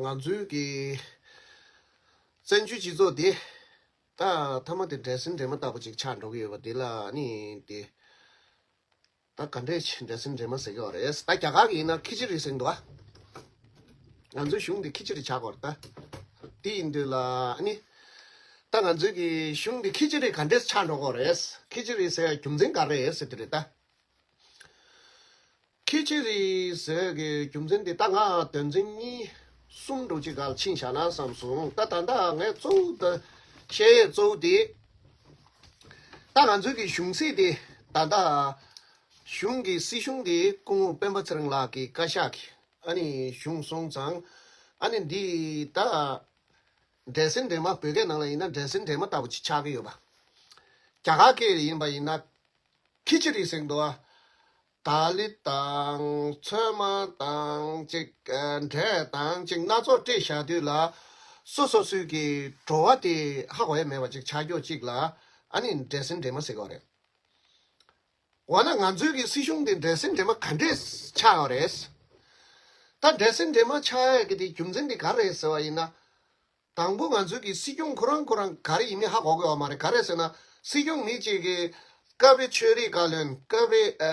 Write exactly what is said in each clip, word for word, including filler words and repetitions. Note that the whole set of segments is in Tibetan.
ང་ཚོའི་གི་བཙན་བྱོལ་སྤྱི་ཚོགས་འདི་ད་མཐའ་མ་དེ་འདྲེ་སྲིན་འདྲེ་མ་ལྟ་བུ་ཅིག་ཆགས་འགྲོ་གི་ཡོད་པ་འདི་ལ་ནི་དེ། ད་ག་འདྲས་ཆེ་འདྲེ་སྲིན་འདྲེ་མ་ཟེར་གི་ཡོད་རེད། ད་རྒྱ་གར་གྱི་ཡིན་ན་ཁི་ཅི་རི་ཟེར་འདུག་ཨ། ང་ཚོའི་གཞུང་འདི་ཁི་ཅི་རི་ཆགས་གི་ཡོད་རེད་ད། དེ་ཡིན་དུས་ལ་ཨ་ནི། ད་ང་ཚོའི་གི་གཞུང་འདི་ཁི་ཅི་རི་ག་འདྲས་ཆགས་འགྲོ་གི་ཡོད་རེད། ཁི་ཅི་རི་ཟེར་རྒྱུ་མཚན་ག་རེ་རེད་ཟེར་དེ་རེད་ད། ཁི་ཅི་རི་ཟེར་གི་རྒྱུ་མཚན་འདི་ད་ང་དོན་ཚན་གཉིས་གསུམ་འདྲ་ཅིག་ག་ལ་ཕྱིན་བཞག་ན་བསམ་སོང་། ད་ད་ལྟ་ངས་གཙོ་བོ་ད་བཤད་ཡས་གཙོ་བོ་དེ། ད་ང་ཚོའི་གི་གཞུང་སྲིད་དེ་ད་ལྟ་གཞུང་གི་སྲིད་གཞུང་དེ་སྐུ་ངོ་སྤེན་པ་ཚེ་རིང་ལགས་ཀྱི་བཀའ་ཤག་གི་ཨ་ནི་གཞུང་སོང་ཙང་ཨ་ནི་འདི་ད་འདྲེ་སྲིན་འདྲེ་མ་བོད་སྐད་ནང་ལ་ཡིན་ན་འདྲེ་སྲིན་འདྲེ་མ་ལྟ་བུ་ཅིག་ཆགས་ཀྱི་ཡོད་པ། རྒྱ་གར་སྐད་ཡིན་པ་ཡིན་ན་ཁི་ཅི་རི་ཟེར་འདུག་ཨ། ད་ལི་དང་ཚོད་མ་དང་ཅིག་ཨ་འབྲས་དང་ཅིག་སྣ་ཚོགས་སྤྲད་བཞག་དུས་ལ་སོ་སོ་སོའི་གི་བྲོ་བ་དེ་ཧ་གོ་ཡ་མེད་པ་ཅིག་ཆགས་ཀྱོག་ཅིག་ལ་ཨ་ནི་འདྲེ་སྲིན་འདྲེ་མ་ཟེར་གི་རེད། འོ་ན་ང་ཚོའི་གི་སྲིད་གཞུང་དེ་འདྲེ་སྲིན་འདྲེ་མ་ག་འདྲས་ཆགས་ཡོད་རེད། ད་འདྲེ་སྲིན་འདྲེ་མ་ཆགས་ཡ་གི་དེ་རྒྱུ་མཚན་དེ་ག་རེད་ཟེར་བ་ཡིན་ན། དང་པོ་ང་ཚོའི་གི་སྲིད་སྐྱོང་ཁོ་རང་ཁོ་རང་ག་རེ་ཡིན་མིན་ཧ་གོ་གི་ཡོད་མ་རེད། ག་རེ་ཟེར་ན་སྲིད་སྐྱོང་མི་གཅིག་གི་སྐབས་རེ་ཆོས་རིག་བཀའ་བློན། སྐབས་རེ་ཨ་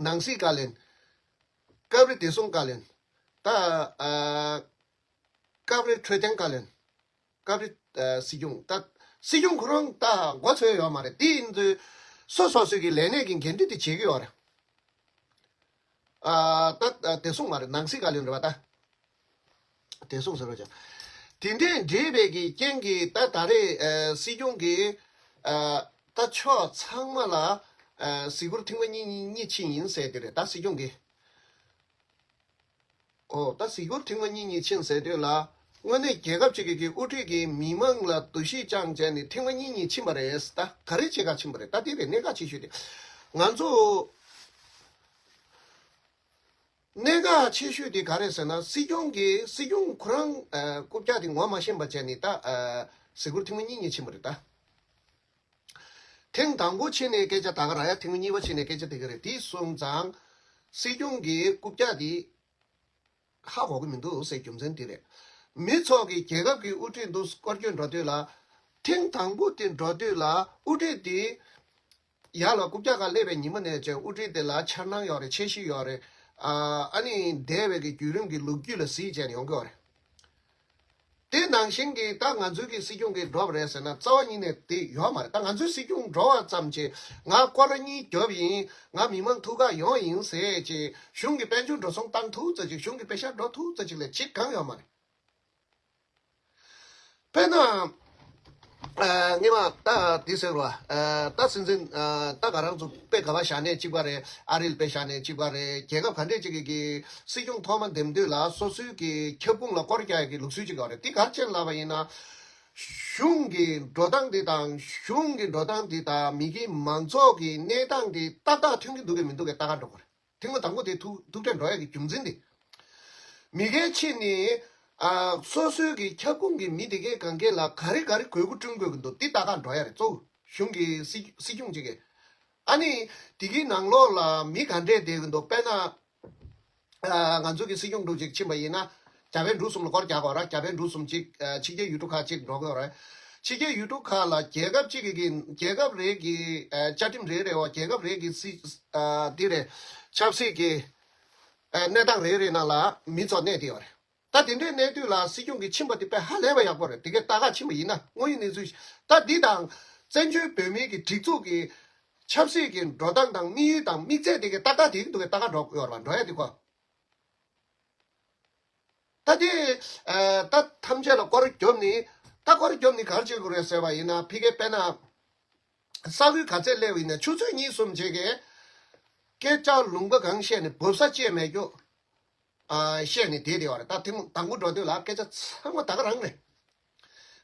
ནང་སྲིད་བཀའ་བློན། སྐབས་རེ་བདེ་སྲུང་བཀའ་བློན། ད་ཨ་སྐབས་རེ་འཕྲོད་བསྟེན་བཀའ་བློན། སྐབས་རེ་ཨ་སྲིད་སྐྱོང་། ད་སྲིད་སྐྱོང་ཁོ་རང་ད་མགོ་ཚོས་ཡོད་མ་རེད། དེ་ཡིན་དུས་སོ་སོ་སོའི་གི་ལས་གནས་ཀྱི་འགན་འཁྲི་དེ་བྱེད་ཀྱི་ཡོད་རེད། ཨ་ད་ཨ་བདེ་སྲུང་མ་རེད། ནང་སྲིད་བཀའ་བློན་རེད་པ་ད། བདེ་སྲུང་ཟེར་བ་ཅང་། དེ་འདྲས་འདྲེས་པའི་གི་རྐྱེན་གྱིས་ད་ད་རེས་ཨ་སྲིད་སྐྱོང་གིས་ཨ་ད་ཕྱོགས་ཚང་མ་ལ་ཨ་གཟིགས་སྐོར་ཐེངས་མ་གཉིས་གཉིས་ཕྱིན་ཡིན་ཟེར་དེ་རེད། ད་སྲིད་སྐྱོང་གིས། ཨོ་ད་གཟིགས་སྐོར་ཐེངས་མ་གཉིས་གཉིས་ཕྱིན་ཟེར་དུས་ལ་དངོས་གནས་རྒྱལ་ཁབ་ཅིག་གི་གི་དབུ་ཁྲིད་ཀྱིས་མི་མང་ལ་འདུ་ཤེས་བཅངས་བྱས་ནས་ཐེངས་མ་གཉིས་གཉིས་ཕྱིན་པ་རེད། ད་ག་རེ་བྱེད་ག་ཕྱིན་པ་རེད། ད་དེ་རེད་གནད་འགག་ཆེ་ཤོས་དེ། ང་ཚོ་གནད་འགག་ཆེ་ཤོས་དེ་ག་རེད་ཟེར་ན་སྲིད་སྐྱོང་གིས་སྲིད་སྐྱོང་ཁོ་རང་ཨ་རྐུབ་བཀྱག་དེ་ངོ་མ་ཤེས་པ་བྱས་ནས་ད་ཨ་གཟིགས་སྐོར་ཐེངས་མ་གཉིས་གཉིས་ཕྱིན་པ་རེད་ད། ཐེངས་དང་པོ་ཕྱིན་ནས་སྐད་ཆ་ད་ག་རང་ཡ། ཐེངས་གཉིས་པ་ཕྱིན་ནས་སྐད་ཆ་དེ་ག་རེད། དེ་སོང་ཙང་སྲིད་སྐྱོང་གི་རྐུབ་བཀྱག་དེ་ཧ་གོ་གི་མི་འདུག་ཟེར་རྒྱུ་མཚན་དེ་རེད། མི་ཚོགས་ཀྱིས་རྒྱལ་ཁབ་ཀྱི་དབུ་ཁྲིད་འདུག་སྐོར་སྐྱོད་འགྲོ་དུས་ལ་ཐེངས་དང་པོ་དེ་འགྲོ་དུས་ལ་དབུ་ཁྲིད་དེ་ཡར་ལ་རྐུབ་བཀྱག་སྒང་སླེབས་པའི་ཉི་མ་ནས་བྱས་དབུ་ཁྲིད་དེ་ལ་འཆར་སྣང་ཡོད་རེད། འཆར་གཞི་ཡོད་རེད། ཨ་ཨ་ནི་འདས་པའི་གི་བརྒྱུད་རིམ་གྱི་ལོ་རྒྱུས་ལ་གཟིགས་བྱས་ནས་ཡོང་གི་ཡོད་རེད། དེ་ནང་བཞིན་གྱི་ད་ང་ཚོའི་གི་སྲིད་སྐྱོང་གིས་འགྲོ་བ་རེད་ཟེར་ན་རྩ་བ་ཉིད་ནས་དེ་ཡོད་མ་རེད། ད་ང་ཚོའི་སྲིད་སྐྱོང་འགྲོ་བ་ཙམ་གྱིས་ང་སྐོར་ར་གཉིས་རྒྱོབ་ཡིན། ང་མི་མང་ཐུགས་ཁག་ཡོང་ཡིན་ཟེར་གྱི་གཞུང་གི་དཔལ་འབྱོར་འགྲོ་སོང་བཏང་ཐུབ་ཙམ་ཅིག་གཞུང་གི་པེ་ཤག་འགྲོ་ཐུབ་ཙམ་ཅིག་ལས་ཅི་གང་ཡོད་མ་རེད། དཔེར་ན། ཨ་སྔོན་མ་ད་དེ་ཟེར་བ། ཨ་ད་སྲིད་འཛིན་ཨ་ད་ག་རང་ཚོ་དཔེ་ག་བ་བཞག་ནས་གཅིག་པ་རེད། ཨ་རིར་དཔེ་བཞག་ནས་གཅིག་པ་རེད། རྒྱལ་ཁབ་ག་འདྲས་ཅིག་གི་གི་སྲིད་སྐྱོང་ཐོག་མ་འདེམས་དུས་ལ་སོ་སོའི་གི་ཁྱབ་ཁོངས་ལ་སྐོར་རྒྱག་ཡ་གི་ལུགས་སྲོལ་ཅིག་ཡོད་རེད། དེ་ག་རེ་བྱས་ལབ་པ་ཡིན་ན། གཞུང་གི་འགྲོ་སྟངས་དེ་དང་གཞུང་གི་འགྲོ་སྟངས་དེ་དང་མི་སྒེར་མང་ཚོགས་ཀྱི་གནས་སྟངས་དེ་ཏག་ཏག་མཐུན་གྱི་འདུག་གི་མི་འདུག་གི་ལྟ་ག་འགྲོ་དགོས་རེད། ཐེངས་མ་དང་པོ་དེ་ཐུག་ཐུག་འཕྲད་འགྲོ་ཡ་གི་རྒྱུ་མཚན་དེ། མི་སྒེར་ཕྱིན་ནས་ཨ་སོ་སོའི་གི་ཁྱབ་ཁོངས་ཀྱི་མི་དེ་གའི་གང་གའི་ལ་ག་རེ་ག་རེ་དགོས་མཁོ་བསྐྲུན་དགོས་ཀྱི་འདུག་དེ་ལྟ་ག་འགྲོ་ཡ་རེད། གཙོ་བོ་གཞུང་གི་སྲིད་སྲིད་སྐྱོང་གཅིག་གིས། ཨ་ནི་དེ་གའི་ནང་ལོགས་ལ་མི་ག་འདྲས་བསྡད་ཀྱི་འདུག་དཔེར་ན། ཨ་ང་ཚོ་གི་སྲིད་སྐྱོང་འདྲ་ཅིག་ཕྱིན་པ་ཡིན་ན། རྒྱ་བལ་འབྲུག་གསུམ་ལ་སྐོར་རྒྱག་དགོས་ར། རྒྱ་བལ་འབྲུག་གསུམ་གཅིག་ཨ་ཕྱི་རྒྱལ་ཡུལ་གྲུ་ཁག་གཅིག་འགྲོ་དགོས་ར། ཕྱི་རྒྱལ་ཡུལ་གྲུ་ཁག་ལ་རྒྱལ་ཁབ་གཅིག་གི་རྒྱལ་ཁབ་རེ་གི་ཨ་བཅའ་ཁྲིམས་རེ་རེ་བ། རྒྱལ་ཁབ་རེ་གི་སྲིད་ཨ་འདི་རེ་ཆབ་སྲིད་ཀྱི་ཨ་གནས་སྟངས་རེ་རེ་ནང་ལ་མི་ཚོ་གནས་བསྡད་ཡོད་རེད། ད་དེ་འདྲའི་གནས་དུས་ལ་སྲིད་སྐྱོང་གིས་ཕྱིན་པ་དེ་དཔེ་ཧ་ལས་པ་ཡག་པོ་རེད། དེ་གའི་ལྟ་ག་ཕྱིན་པ་ཡིན་ན་དངོས་ཡོད་གནས་ཚུལ་ཞིག་ད་འདི་དང་བཙན་བྱོལ་བོད་མིའི་གི་སྒྲིག་འཛུགས་ཀྱི་ཆབ་སྲིད་ཀྱི་འགྲོ་སྟངས་དང་དམིགས་ཡུལ་དང་དམིགས་ཚད་དེ་གའི་ཏག་ཏག་དེ་གི་འདུག་གི་ལྟ་ག་འགྲོ་ཡོད་རེད་པ། འགྲོ་ཡ་དེ་ཁོ། ད་དེ་ཨ་ད་ཐམས་ཅད་ལ་སྐོར་རྒྱོབ་ནི། ད་སྐོར་རྒྱོབ་ནི་ག་རེ་བྱེད་དགོས་རེད་ཟེར་བ་ཡིན་ན། ཕ་གིར་དཔེར་ན་ས་ཁུལ་ག་ཚད་སླེབས་ཡིན་ན་ཆུ་ཚོད་གཉིས་གསུམ་བྱེད་ཀྱི་སྐད་ཆ་ལུང་པ་གང་བཤད་ནས་བབས་ས་བཅད་མེད་རྒྱུ། ཨ་བཤད་ནས་བསྡད་བསྡད་པ་རེད། ད་ཐེངས་དང་པོ་འགྲོ་དུས་ལ་སྐད་ཆ་ཚང་མ་ད་ག་རང་རེད།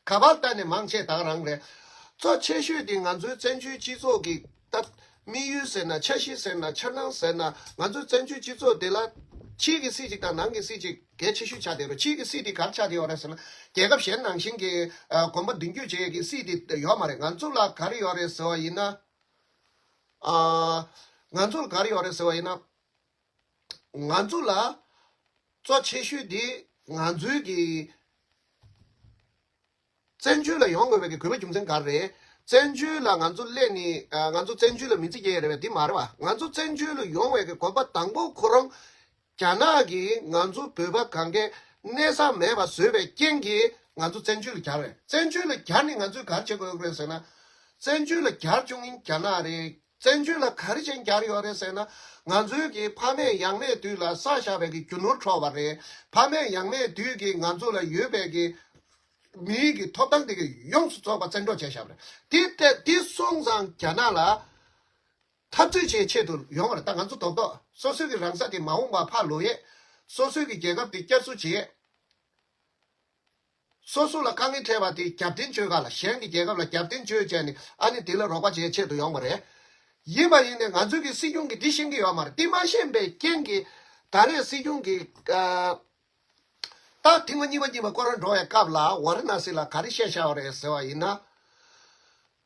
ག་པར་ལྟ་ནས་མང་ཆེ་ད་ག་རང་རེད། གཙོ་ཆེ་ཤོས་དེ་ང་ཚོའི་བཙན་བྱོལ་སྤྱི་ཚོགས་ཀྱི་ད་དམིགས་ཡུལ་ཟེར་ན། འཆར་གཞི་ཟེར་ན། འཆར་སྣང་ཟེར་ན། ང་ཚོའི་བཙན་བྱོལ་སྤྱི་ཚོགས་དེ་ལ་ཕྱིའི་གི་སྲིད་ཅིག་དང་ནང་གི་སྲིད་ཅིག་གལ་ཆེ་ཤོས་ཆགས་བསྡད་རེད། ཕྱིའི་གི་སྲིད་དེ་ག་རེ་ཆགས་བསྡད་ཡོད་རེད་ཟེར་ན། རྒྱལ་ཁབ་གཞན་ནང་བཞིན་གྱི་ཨ་གོམ་པ་མདུན་སྐྱོད་བྱེད་ཡས་ཀྱི་སྲིད་དེ་ཡོད་མ་རེད། ང་ཚོ་ལ་ག་རེ་ཡོད་རེད་ཟེར་བ་ཡིན་ན། ཨ་ང་ཚོ་ལ་ག་རེ་ཡོད་རེད་ཟེར་བ་ཡིན་ན། ང་ཚོ་ལ་ གཙོ་ཆེ་ཤོས་འདི་ང་ཚོའི་གི་བཙན་བྱོལ་ལ་ཡོང་དགོས་པའི་གི་དགོས་པ་རྒྱུ་མཚན་ག་རེ་རེད། བཙན་བྱོལ་ལ་ང་ཚོ་སླེབས་ནས་ཨ་ང་ཚོ་བཙན་བྱོལ་ལ་མི་ཚེ་སྐྱེལ་ཡས་རེད་པས། འདི་མ་རེད་པ། ང་ཚོ་བཙན་བྱོལ་ལ་ཡོང་བའི་གི་དགོས་པ་དང་པོ་ཁོ་རང་རྒྱ་ནག་གིས་ང་ཚོ་བོད་པ་གང་གའི་གནས་ས་མེད་པ་བཟོས་པའི་རྐྱེན་གྱིས་ང་ཚོ་བཙན་བྱོལ་ལ་གྱར་རེད། བཙན་བྱོལ་ལ་གྱར་ནས་ང་ཚོས་ག་རེ་བྱེད་དགོས་ཀྱི་རེད་ཟེར་ན། བཙན་བྱོལ་ལ་གྱར་བཅུག་མཁན་རྒྱ་ནག་རེད། བཙན་བྱོལ་ལ་ག་རེ་བྱས་གྱར་ཡོད་རེད་ཟེར་ན། ང་ཚོའི་གི་ཕ་མེས་ཡང་མེས་དུས་ལ་བསགས་བཞག་པའི་གི་རྒྱུ་ནོར་འཕྲོག་པ་རེད། ཕ་མེས་ཡང་མེས་དུས་ཀྱི་ང་ཚོ་ལ་ཡོད་པའི་གི་མིའི་གི་ཐོབ་ཐང་དེ་གི་ཡོངས་སུ་རྫོགས་པ་བཙན་འཕྲོག་བྱས་བཞག་པ་རེད། དེ་ལྟ་དེ་སོང་ཙང་རྒྱ་ནག་ལ་འཐབ་རྩོད་བྱེད་ཆེད་དུ་ཡོང་བ་རེད། ད་ང་ཚོ་རྡོག་རྡོག་སོ་སོའི་གི་རང་ས་དེ་མ་འོངས་པ་ཕར་ལོག་ཡས། སོ་སོའི་གི་རྒྱལ་ཁབ་དེ་བསྐྱར་གསོ་བྱེད་ཡས། སོ་སོ་ལ་དཀའ་ངལ་འཕྲད་པ་དེ་རྒྱབ་རྟེན་བཅོལ་ག་ལ། གཞན་གྱི་རྒྱལ་ཁབ་ལ་རྒྱབ་རྟེན་བཅོལ་བྱས་ནས་ཨ་ནི་དེ་ལ་རོགས་པ་བྱེད་ཆེད་དུ་ཡོང་བ་རེད། ཡིན་པ་ཡིན་ནའི་ང་ཚོའི་གི་སྲིད་གཞུང་གིས་འདི་ཤེས་ཀྱི་ཡོད་མ་རེད། འདི་མ་ཤེས་པའི་རྐྱེན་གྱིས་ད་རེས་སྲིད་གཞུང་གིས་ཨ་ད་ཐེངས་མ་གཉིས་པ་གཉིས་པ་སྐོར་ར་འགྲོ་བའི་སྐབས་ལ་ཝ་ར་ཎ་སི་ལ་ག་རེ་བཤད་བཞག་པ་རེད་ཟེར་བ་ཡིན་ན།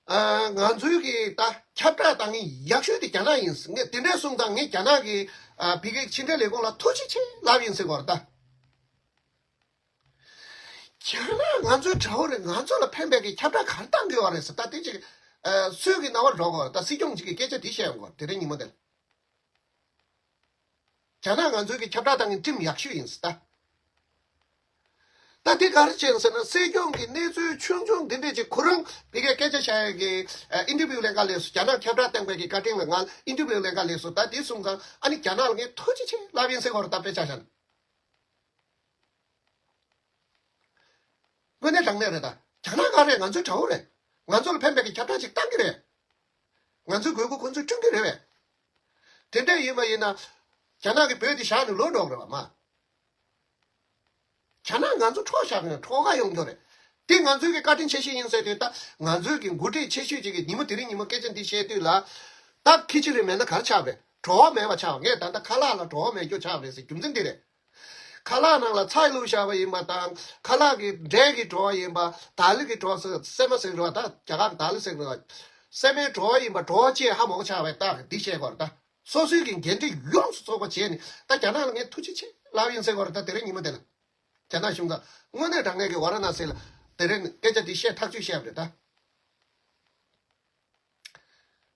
ཨ་ང་ཚོའི་གི་ད་ཁྱབ་བསྒྲགས་བཏང་མཁན་ཡག་ཤོས་དེ་རྒྱ་ནག་ཡིན། ངས་དེ་འདྲས་གསུངས་ཙང་ངས་རྒྱ་ནག་གི་ཨ་བི་ཀེ་ཕྱི་འབྲེལ་ལས་ཁུངས་ལ་ཐུགས་རྗེ་ཆེ་ལབ་ཡིན་ཟེར་གོ་རེད་ད། རྒྱ་ནག་ང་ཚོའི་དགྲ་བོ་རེད། ང་ཚོ་ལ་ཕན་པའི་གི་ཁྱབ་བསྒྲགས་ག་རེ་བཏང་གི་ཡོད་རེད་ཟེར། ད་དེ་ཅིག་ཨ་སུས་གི་རྣ་བར་འགྲོ་གོ་རེད། ད་སྲིད་སྐྱོང་ཅིག་གི་སྐད་ཆ་དེ་བཤད་ཡོང་གོ་རེད། དེ་རིང་ཉིན་མོ་དེ་ལ། རྒྱ་ནག་ང་ཚོའི་གི་ཁྱབ་བསྒྲགས་བཏང་མཁན་ཁྲིམས་ཡག་ཤོས་ཡིན་ཟེར་ད། ད་དེ་ག་རེ་བྱས་ཟེར་ན། སྲིད་སྐྱོང་གི་གནས་ཚུལ་ཆུང་ཆུང་འདི་འདྲས་ཅིག་ཁོ་རང་བི་ཀེ་སྐད་ཆ་བཤད་ཡ་གི་ཨ་ཨིན་ཊར་བིའུ་ལེན་ག་ལས་སོ། རྒྱ་ནག་ཁྱབ་བསྒྲགས་བཏང་པའི་གི་བཀའ་དྲིན་ལ་ང་ཨིན་ཊར་བིའུ་ལེན་ག་ལས་སོ། ད་དེ་གསུངས་ཙང་ཨ་ནི་རྒྱ་ནག་ལ་ངས་ཐུགས་རྗེ་ཆེ་ལབ་ཡིན་ཟེར་གོ་རེད་ད། དཔེ་ཆ་བཞག་ན། དངོས་གནས་དྲང་གནས་རེད་ད། རྒྱ་ནག་ག་རེད། ང་ཚོའི་དགྲ་བོ་རེད། ང་ཚོ་ལ་ཕན་པའི་གི་ཁྱབ་བསྒྲགས་ཅིག་བཏང་གི་རེད། ང་ཚོའི་དགོས་མཁོ་ཁོ་ཚོས་བསྐྲུན་གི་རེད་པས། དེ་འདྲ་ཡིན་པ་ཡིན་ན། རྒྱ་ནག་གིས་བོད་དེ་བཞག་ནས་ལོག་འགྲོ་གི་རེད་པ་མ། རྒྱ་ནག་ང་ཚོ་འཕྲོག་བཞག་ནས་འཕྲོག་ག་ཡོང་རྒྱུ་རེད། དེ་ང་ཚོའི་གི་བཀའ་དྲིན་ཆེ་ཤོས་ཡིན་ཟེར་དུས། ད་ང་ཚོའི་གི་འགོ་ཁྲིད་ཆེ་ཤོས་ཅིག་གིས་ཉིན་མོ་དེ་རིང་ཉིན་མོ་སྐད་ཆ་འདི་བཤད་དུས་ལ། ད་ཁི་ཆི་རི་མེད་ན་ག་རེ་ཆགས་པ་རེད། བྲོ་བ་མེད་པ་ཆགས་པ། ངས་ད་ལྟ་ཁ་ལག་ལ་བྲོ་བ་མེད་རྒྱུ་ཆགས་པ་རེད་ཟེར་རྒྱུ་མཚན་འདི་རེད། ཁ་ལག་ནང་ལ་ཚྭ་བླུགས་བཞག་པ་ཡིན་པ་དང་། ཁ་ལག་གི་འབྲས་ཀྱི་བྲོ་བ་ཡིན་པ། དལ་གྱི་བྲོ་བ་ཟེར། སྲན་མ་ཟེར་གི་རེད་པ། ད་རྒྱ་གར་དལ་ཟེར་གི་རེད་པ། སྲན་མའི་བྲོ་བ་ཡིན་པ། བྲོ་བ་ཅེས་ཧ་མ་གོ་ཆགས་པའི་རྟགས་འདི་བཤད་དགོས་རེད་ད། སོ་སོའི་གི་འགན་འཁྲི་ཡོངས་སུ་རྫོགས་པ་བྱས་ནས་ད་རྒྱ་ནག་ལ་ངས་ཐུགས་རྗེ་ཆེ་ལབ་ཡིན་ཟེར་གི་རེད་ད། དེ་རིང་ཉིན་མོ་དེ་ལ། རྒྱ་ནག་གཞུང་ཚབ་དངོས་གནས་དྲང་གནས་ཀྱི་ཝ་ར་ཎ་སི་ལ་དེ་རིང་སྐད་ཆ་འདི་བཤད་ཐག་གཅོད་བཤད་པ་རེད་ད།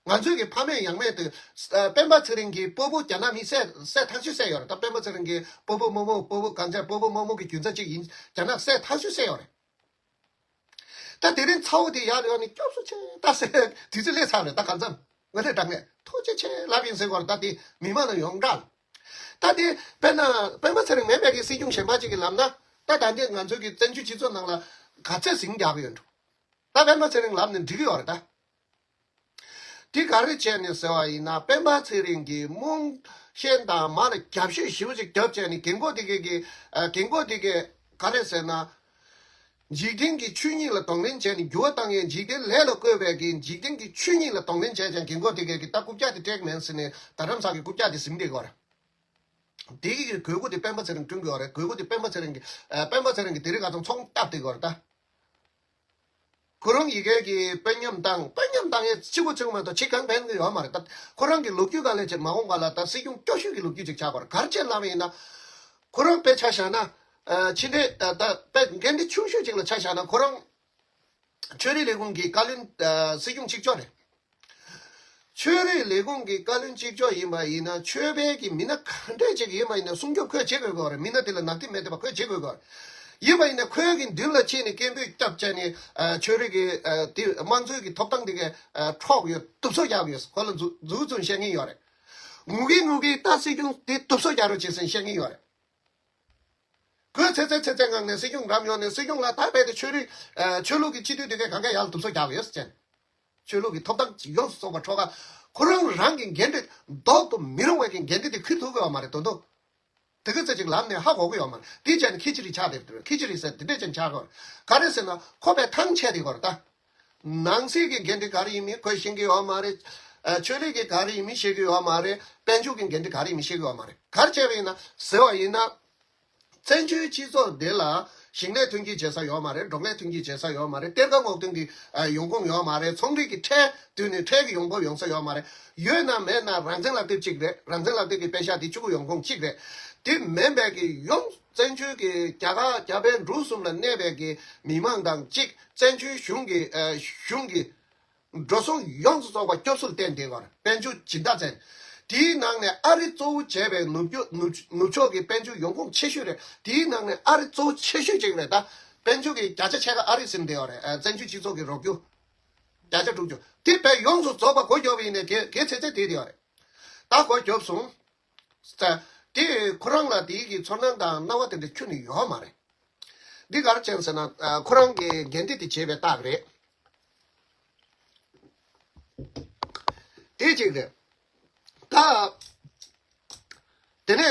ང་ཚོའི་གི་ཕ་མེས་ཡང་མེས་དུས་ཨ་སྤེན་པ་ཚེ་རིང་གི་སྤོ་བོ་རྒྱ་ནག་མི་བསད་བསད་ཐག་ཆོད་བསད་ཡོད་རེད་ད། སྤེན་པ་ཚེ་རིང་གི་སྤོ་བོ་རྨོ་མོ། སྤོ་བོ་གང་ཆགས། སྤོ་བོ་རྨོ་མོ་གི་རྒྱུ་མཚན་གཅིག་ཡིན། རྒྱ་ནག་བསད་ཐག་ཆོད་བསད་ཡོད་རེད། ད་དེ་རིང་ཚ་བོ་དེ་ཡར་ཡོང་ནས་སྐྱོབ་སུ་ཆེ་ད་ཟེར་དུས་ཚོད་སླེབས་ཚར་རེད་ད། གང་འཚམ་ངོ་དེ་དྲང་ངས་ཐུགས་རྗེ་ཆེ་ལབ་ཡིན་ཟེར་གོ་རེད་ད། དེ་མི་མང་ལ་ཡོངས་གྲགས་ལ། ད་དེ་དཔེར་ན་སྤེན་པ་ཚེ་རིང་མེད་པའི་གི་སྲིད་སྐྱོང་གཞན་པ་ཅིག་གིས་ལབ་ན། ད་ད་ལྟའི་ང་ཚོའི་གི་བཙན་བྱོལ་སྤྱི་ཚོགས་ནང་ལ་ག་ཚད་ཟིང་རྒྱག་གི་ཡོད་འགྲོ། ད་སྤེན་པ་ཚེ་རིང་ལབ་ནས་འགྲིག་གི་ཡོད་རེད་ད། དེ་ག་རེ་བྱས་ནས་ཟེར་བ་ཡིན་ན། སྤེན་པ་ཚེ་རིང་གིས་རྨོངས་ཞེན་དང་མ་ལ་རྒྱབ་ཤོད་ཞེ་པོ་ཅིག་རྒྱབ་བྱས་ནས། རྒན་གོག་དེ་གས་ཀྱི་ཨ་རྒན་གོག་དེ་གས་ག་རེ་ཟེར་ན། འཇིག་རྟེན་གྱི་ཆོས་ཉིད་ལ་གདོང་ལེན་བྱས་ནས་འགྱུར་བ་བཏང་ཡས། འཇིག་རྟེན་ལས་ལ་བཀོད་པའི་གི་འཇིག་རྟེན་གྱི་ཆོས་ཉིད་ལ་གདོང་ལེན་བྱས་ཀྱང་རྒན་གོག་དེ་གས་ཀྱི་ད་རྐུབ་བཀྱག་དེ་སྤྲད་ཀྱི་མེད་ཟེར་ནས། རྡ་རམ་ས་གི་རྐུབ་བཀྱག་དེ་ཟིན་བསྡད་ཀྱི་ཡོད་རེད། དེ་གི་དགོས་མཁོ་དེ་སྤེན་པ་ཚེ་རིང་བསྐྲུན་གྱི་ཡོད་རེད། དགོས་མཁོ་དེ་སྤེན་པ་ཚེ་རིང་གི་ཨ་སྤེན་པ་ཚེ་རིང་གི་དེ་རིང་ཁ་སང་ཚོང་བཏབ་བསྡད་ཀྱི་ཡོད་རེད་ད། ཁོ་རང་ཡི་གེ་གི་དཔོན་ཉམས་བཏང་། དཔོན་ཉམས་བཏང་ཡས་གཅིག་པོ་གཅིག་པོ་མ་གཏོགས་ཅི་གང་ཕན་གྱི་ཡོད་མ་རེད་ད། ཁོ་རང་གི་ལོ་རྒྱུས་སྒང་ལ་ཅིག་མ་འོངས་པ་ལ་ད་སྲིད་སྐྱོང་སྐྱོ་ཤོས་ཀྱི་ལོ་རྒྱུས་ཅིག་ཆགས་པ་རེད། ག་རེ་བྱས་ལབ་པ་ཡིན་ན། ཁོ་རང་དཔེ་ཆ་བཞག་ན། ཨ་ཕྱི་འབྲེལ་ཨ་ད་དཔེ་འགན་འཁྲི་ཆུང་ཤོས་ཅིག་ལ་ཆ་བཞག་ན། ཁོ་རང་ཆོས་རིག་ལས་ཁུངས་ཀྱི་བཀའ་བློན་ཨ་སྲིད་སྐྱོང་གཅིག་ལྕོགས་རེད། ཆོས་རིག་ལས་ཁུངས་ཀྱི་བཀའ་བློན་གཅིག་ལྕོགས་ཡིན་པ་ཡིན་ན། ཆོས་པའི་གི་མི་སྣ་ག་འདྲས་ཅིག་ཡིན་པ་ཡིན་ན་སྲུང་སྐྱོབ་ཁོས་བྱེད་དགོས་ཀྱི་ཡོད་རེད། མི་སྣ་དེ་ལ་ནག་དེ་མེད་དེ་བ་ཁོས་བྱེད་དགོས་ཀྱི་ཡོད་རེད། ཡིན་པ་ཡིན་ན་ཁོའི་གི་མདུན་ལ་ཕྱིན་ནས་སྐད་འབོད་བརྒྱབ་བྱས་ནས་ཨ་ཆོས་རིག་གི་ཨ་དེ་དམངས་གཙོའི་གི་ཐོབ་ཐང་དེ་གས་ཨ་འཕྲོག་ཡོད། དུབ་སོ་རྒྱག་ཡོད། ཁོ་ལ་མཛུ་མཛུ་གུ་བཙུགས་བཤད་མཁན་ཡོད་རེད། ངུ་གིན་ངུ་གིན་ད་སྲིད་སྐྱོང་དེ་དུབ་སོ་རྒྱག་རོགས་བྱེད་ཟེར་བཤད་མཁན་ཡོད་རེད། ཁོས་ཚེ་ཚེ་ཚེ་ཚེ་ངང་ནས་སྲིད་སྐྱོང་རམ་ཡོང་ནས། སྲིད་སྐྱོང་ལ་ད་རྦད་དེ་ཆོས་རིག་ཨ་ཆོས་ལུགས་ཀྱི་སྤྱི་འཐུས་དེ་གས་གང་ག་ཡར་ལ་དུབ་སོ་རྒྱག་ཡོད་ཟེར་བྱས། ཆོས་ལུགས་ཀྱི་ཐོབ་ཐང་ཡོངས་སུ་རྫོགས་པ་འཕྲོག་ག། ཁོ་རང་རང་གི་འགན་འཁྲི་ལྡོག་ཏུ་མི་རུང་བའི་གི་འགན་འཁྲི་དེ་འཁུར་ཐུབ་ཀྱི་ཡོད་མ་རེད་དོ་དོ། དེ་ག་ཚོད་ཅིག་ལབ་ནས་ཧ་གོ་གི་ཡོད་མ་རེད། དེ་བྱས་ནས་ཁི་ཆི་རི་ཆགས་བསྡད་འདུག་ཁི་ཆི་རི་ཟེར་དེ་འདྲས་ཅན་ཆགས་ཀྱི་ཡོད་རེད། ག་རེ་ཟེར་ན་ཁོ་པའི་ཐང་ཆད་དེ་ཡོད་རེད་ད། ནང་སྲིད་ཀྱི་འགན་འཁྲི་ག་རེ་ཡིན་མིན་ཁོས་ཤེས་ཀྱི་ཡོད་མ་རེད། ཨ་ཆོས་ལུགས་ཀྱི་ག་རེ་ཡིན་མིན་ཤེས་ཀྱི་ཡོད་མ་རེད། དཔལ་འབྱོར་གྱི་འགན་འཁྲི་ག་རེ་ཡིན་མིན་ཤེས་ཀྱི་ཡོད་མ་རེད། ག་རེ་བྱས་པ་ཡིན་ན་ཟེར་བ་ཡིན་ན། བཙན་བྱོལ་སྤྱི་ཚོགས་འདི་ལ་ཞིང་ལས་ཐོན་སྐྱེད་བྱེད་ས་ཡོད་མ་རེད། འབྲོག་ལས་ཐོན་སྐྱེད་བྱེད་ས་ཡོད་མ་རེད། གཏེར་ཁ་སྔོག་འདོན་གྱི་ཨ་ཡོང་ཁུངས་ཡོད་མ་རེད། ཚོང་རིགས་ཀྱི་ཁྲལ་བསྡུས་ནས་ཁྲལ་གྱི་ཡོང་འབབ་ཡོང་ས་ཡོད་མ་རེད། ཡོད་ན་མེད་ན་རང་བཙན་ལག་དེབ་གཅིག་རེད། རང་བཙན་ལག་དེབ་ཀྱི་པེ་ཤག་དེ་གཅིག་པུ་ཡོང་ཁུངས་གཅིག་རེད། དེ་མིན་པའི་གི་ཡོངས་བཙན་བྱོལ་གྱི་རྒྱ་གར་རྒྱ་བལ་འབྲུག་གསུམ་ལ་གནས་པའི་གི་མི་མང་དང་གཅིག་བཙན་བྱོལ་གཞུང་གི་ཨ་གཞུང་གི་འགྲོ་སོང་ཡོངས་སུ་རྫོགས་པ་སྐྱོབ་གསོ་ལ་བརྟེན་བསྡད་པ་རེད། དཔལ་འབྱོར་སྦྱིན་བདག་བཙལ། དེའི་ནང་ནས་ཨ་རི་གཙོ་བོ་བྱས་པའི་ནུབ་ཕྱོགས་ནུབ་ནུབ་ཕྱོགས་ཀྱི་དཔལ་འབྱོར་ཡོང་ཁུངས་ཆེ་ཤོས་རེད། དེའི་ནང་ནས་ཨ་རི་གཙོ་བོ་ཆེ་ཤོས་ཅིག་རེད། ད་དཔལ་འབྱོར་གྱི་བརྒྱ་ཆ་ཕྱེད་ཀ་ཨ་རི་ཟིན་བསྡད་པ་རེད། ཨ་བཙན་བྱོལ་སྤྱི་ཚོགས་ཀྱི་རོགས་སྐྱོར་བརྒྱ་ཆ་དྲུག་ཅུ་དེ་བས་ཡོངས་སུ་རྫོགས་པ་སྒོ་རྒྱོབ་ཡིན་ནས་གལ་གལ་ཆེ་ཚད་དེ་བསྡད་པ་རེད། ད་སྒོ་རྒྱོབ་སོང་། ད་དེ་ཁོ་རང་ལ་དེའི་གི་ཚོར་སྣང་དང་སྣང་བ་དེ་འདྲ་ཁྱོན་ནས་ཡོད་མ་རེད། འདི་ག་རེ་བྱས་ཟེར་ན་ཨ་ཁོ་རང་གི་འགན་འཁྲི་དེ་བྱས་པའི་རྟགས་རེད། དེ་གཅིག་རེད། ད་དེ་ནས་